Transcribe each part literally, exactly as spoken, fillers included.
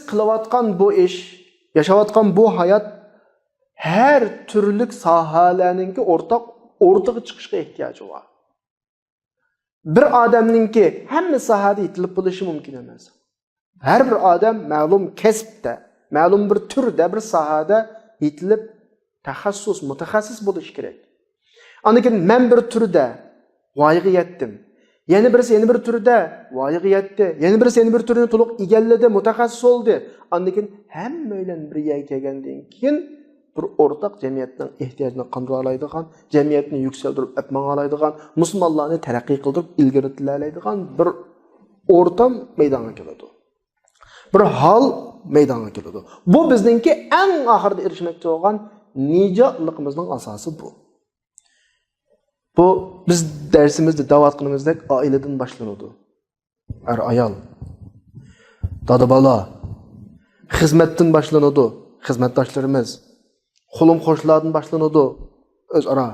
قىلىۋاتقان بۇ ئىش، ياشاۋاتقان بۇ ھايات ھەر تۈرلۈك ساھەلەرنىڭكى ئورتاق، ئوتتۇرىغا چىقىشقا ئېھتىياجى بار. بىر ئادەمنىڭكى ھەممە ساھەدە يېتىلىپ بولۇشى مۇمكىن ئەمەس. ھەر بىر ئادەم مەلۇم كەسىپتە، مەلۇم بىر تۈردە، بىر ساھەدە يېتىلىپ، تەخەسسۇس، مۇتەخەسسىس بولۇشى كېرەك. ئاندىن كېيىن مەن بىر تۈردە ۋايىغا يەتتىم. يەنە بىرسى يەنە بىر تۈردە ۋايىغا يەتتى. يەنە بىرسى يەنە بىر تۈرنى تولۇق ئىگىلىدى، مۇتەخەسسىس بولدى. ئاندىن كېيىن ھەممەيلەن بىر يەرگە كەلگەندىن كېيىن بىر ئورتاق جەمئىيەتنىڭ ئېھتىياجىنى قاندۇرالايدىغان، جەمئىيەتنى يۈكسەلدۈرۈپ ئەپ ماڭالايدىغان، مۇسۇلمانلارنى تەرەققىي قىلدۇرۇپ ئىلگىرىلەيدىغان بىر ئورتام مەيدانغا كېلىدۇ. بىر ھال مەيدانغا كېلىدۇ. بۇ بىزنىڭكى ئەڭ ئاخىرىدا ئېرىشمەكچى بولغان نىجاتلىقىمىزنىڭ ئاساسى بۇ. بۇ بىز دەرسىمىزدە دەۋاتقىنىمىزدەك ئائىلىدىن باشلىنىدۇ. ئەر-ئايال، دادا-بالا، خىزمەتتىن باشلىنىدۇ. خىزمەتداشلىرىمىز، قولۇم-قوشنىلاردىن باشلىنىدۇ. ئۆزئارا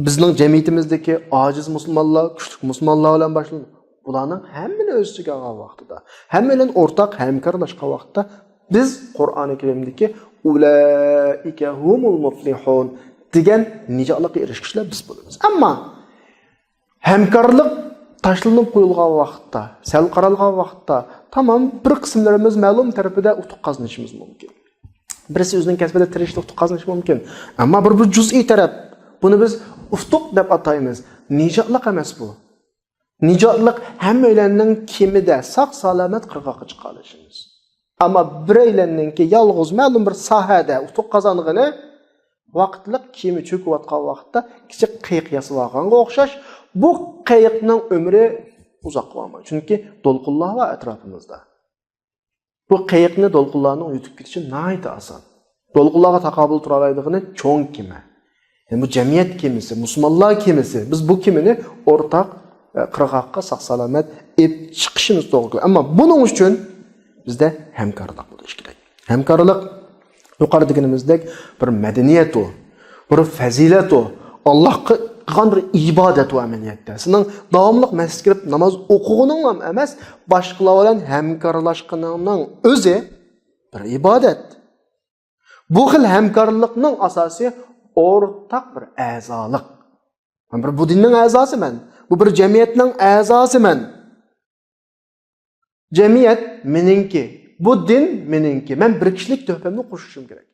بىزنىڭ جەمئىيىتىمىزدىكى ئاجىز مۇسۇلمانلار، كۈچلۈك مۇسۇلمانلار بىلەن باشلىنىدۇ. بۇلارنىڭ ھەممىنى ئۆز ئىچىگە ئالغان ۋاقتىدا، ھەممە بىلەن ئورتاق ھەمكارلاشقان ۋاقىتتا بىز قۇرئانى كەرىمدىكى «ئۇلائىكە ھۇمۇل مۇفلىھۇن» دېگەن نىجاتلىققا ئېرىشكۈچىلەر بىز بولىمىز. ئەمما ھەمكارلىق تاشلىنىپ قويۇلغان ۋاقىتتا، سەل قارالغان ۋاقىتتا، تامام بىر قىسىملىرىمىز مەلۇم تەرىپىدە ئۇتۇق قازىنىشىمىز مۇمكىن. بىرسى ئۆزىنىڭ كەسپىدە تىرىشىپ ئۇتۇق قازىنىشى مۇمكىن. ئەمما بىر، بىر جۈزئىي تەرەپ. بۇنى بىز ئۇتۇق دەپ ئاتايمىز. نىجاتلىق ئەمەس بۇ. نىجاتلىق ھەممەيلەننىڭ كېمىدە ساق-سالامەت قىرغاققا چىقالىشىمىز. ئەمما بىرەيلەننىڭكى يالغۇز مەلۇم بىر ساھەدە ئۇتۇق قازانغىنى ۋاقىتلىق كېمە چۆكۈۋاتقان ۋاقىتتا كىچىك قېيىق ياسىۋالغانغا ئوخشاش، بۇ قېيىقنىڭ ئۆمرى ئۇزاققا بارمايدۇ. چۈنكى دولقۇنلار بار ئەتراپىمىزدا. بۇ قېيىقنى دولقۇنلارنىڭ يۇتۇپ كېتىشى ناھايىتى ئاسان. دولقۇنلارغا تاقابىل تۇرالايدىغىنى چوڭ كېمە. يەنى بۇ جەمئىيەت كېمىسى، مۇسۇلمانلار كېمىسى. بىز بۇ كېمىنى ئورتاق، ئە، قىرغاققا ساق-سالامەت ئېلىپ چىقىشىمىز توغرا كېلىدۇ. ئەمما بۇنىڭ ئۈچۈن بىزدە ھەمكارلىق بولۇشى كېرەك. ھەمكارلىق يۇقىرىدا دېگىنىمىزدەك بىر مەدەنىيەت ئۇ، بىر پەزىلەت ئۇ، ئاللاھقا قىلغان بىر ئىبادەت ئۇ ئەمەلىيەتتە. سېنىڭ داۋاملىق مەسچىتكە كىرىپ ناماز ئوقۇغىنىڭلام ئەمەس، باشقىلار بىلەن ھەمكارلاشقىنىڭنىڭ ئۆزى بىر ئىبادەت. بۇ خىل ھەمكارلىقنىڭ ئاساسى ئورتاق بىر ئەزالىق. مەن بىر بۇ دىننىڭ ئەزاسىمەن، بۇ بىر جەمئىيەتنىڭ ئەزاسىمەن. جەمئىيەت مېنىڭكى، بۇ دىن مېنىڭكى. مەن بىر كىشىلىك تۆھپەمنى قوشۇشۇم كېرەك.